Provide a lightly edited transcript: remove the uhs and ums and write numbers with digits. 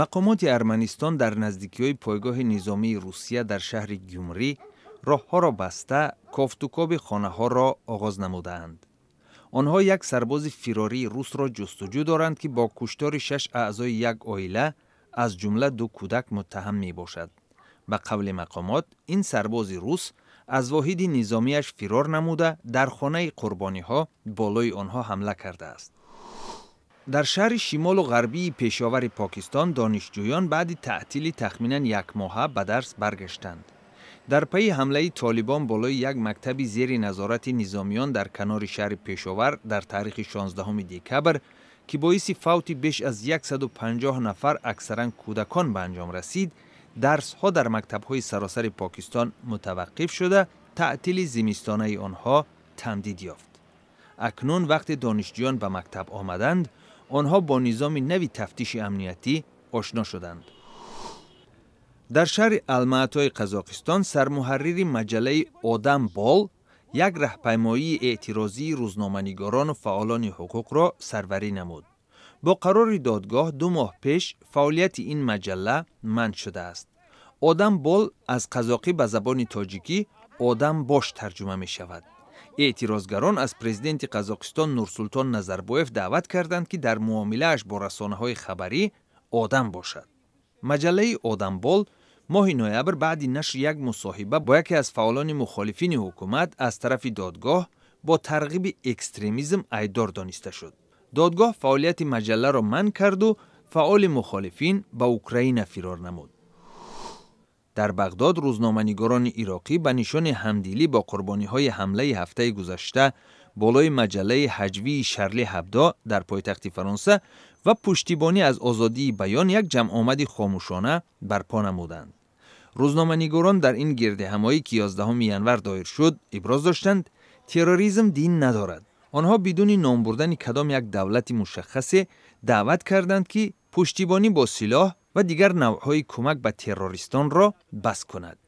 Мақомоти Арманистон дар наздикиҳои пойгоҳи низомии Русия дар шаҳри Гюмрӣ роҳҳоро баста, кофтукоби хонаҳоро оғоз намудаанд. Онҳо як сарбози фирории русро ҷустуҷӯ доранд, ки бо куштори шаш аъзои як оила, аз ҷумла ду кӯдак, муттаҳам мебошад. Ба қавли мақомот, ин сарбози рус аз воҳиди низомиаш фирор намуда, дар хонаи қурбониҳо болои онҳо ҳамла кардааст. Дар шаҳри шимолу ғарбии Пешовари Покистон донишҷӯён баъди таътили тахминан якмоҳа ба дарс баргаштанд. Дар пайи ҳамлаи толибон болои як мактаби зери назорати низомиён дар канори шаҳри Пешовар дар таърихи 16 декабр, ки боиси фавти беш аз 150 нафар, аксаран кӯдакон, ба анҷом расид, дарсҳо дар мактабҳои саросари Покистон мутаваққиф шуда, таътили зимистонаи онҳо тамдид ёфт. Акнун вақте донишҷӯён ба мактаб омаданд, онҳо бо низоми нави тафтиши амниятӣ ошно шуданд. Дар шаҳри Алмаатои Қазоқистон сармуҳаррири маҷаллаи «Одам бол» як раҳпаймоии эътирозии рӯзноманигорону фаъолони ҳуқуқро сарварӣ намуд. Бо қарори додгоҳ 2 моҳ пеш фаъолияти ин маҷалла манъ шудааст. «Одам бол» аз қазоқӣ ба забони тоҷикӣ «Одам бош» тарҷума мешавад. Эътирозгарон аз президенти Қазоқистон Нурсултон Назарбоев даъват карданд, ки дар муомилааш бо расонаҳои хабарӣ одам бошад. Маҷаллаи «Одамбол» моҳи ноябр баъди нашри як мусоҳиба бо яке аз фаъолони мухолифини ҳукумат аз тарафи додгоҳ бо тарғиби экстремизм айбдор дониста шуд. Додгоҳ фаъолияти маҷалларо манъ карду фаъоли мухолифин ба Украина фирор намуд. Дар Бағдод рӯзноманигорони ироқӣ ба нишони ҳамдилӣ бо қурбониҳои ҳамлаи ҳафтаи гузашта болои маҷаллаи ҳаҷвии «Шарли Ҳабдо» дар пойтахти Фаронса ва пуштибонӣ аз озодии баён як ҷамъомади хомӯшона барпо намуданд. Рӯзноманигорон дар ин гирдиҳамоӣ, ки 11 январ доир шуд, иброз доштанд, терроризм дин надорад. Онҳо бидуни ном бурдани кадом як давлати мушаххасе даъват карданд, ки пуштибонӣ бо силоҳ ва дигар навъҳои кӯмак ба террористонро бас кунад.